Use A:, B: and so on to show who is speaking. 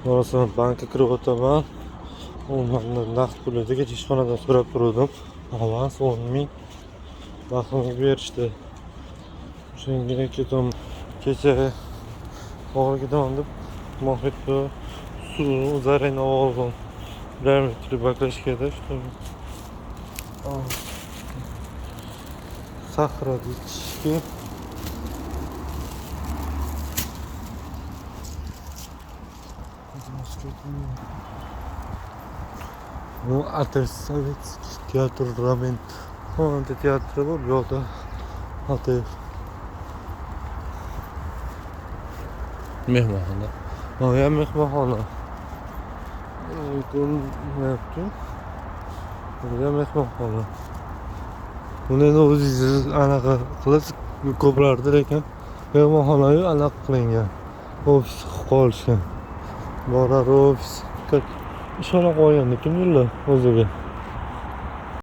A: Borasam bankka kirib o'taman. Undan naqd pul edi. Kecha ishxonadan so'rab turdim. Avans 10 ming vaqtimga berishdi. O'shanga ketam. Kecha bog'ga ketaman deb mohitni suvni zarini oldim. Birer litre baklashkada что Sahra ichishga. Bu Otel Советский teatr ramen. Xonanda teatri bor bu yoqda. Otel.
B: Mehmonxona.
A: Mana bu ham mehmonxona. Ko'rinmayapti. Bu ham mehmonxona. Buni endi o'zingiz anaqa qilasiz ko'plarda, lekin mehmonxonayu anaqa qilingan. Ofis qilib qolishgan. Borar ofis. Как ishxona qo'yganda kimdirlar o'ziga.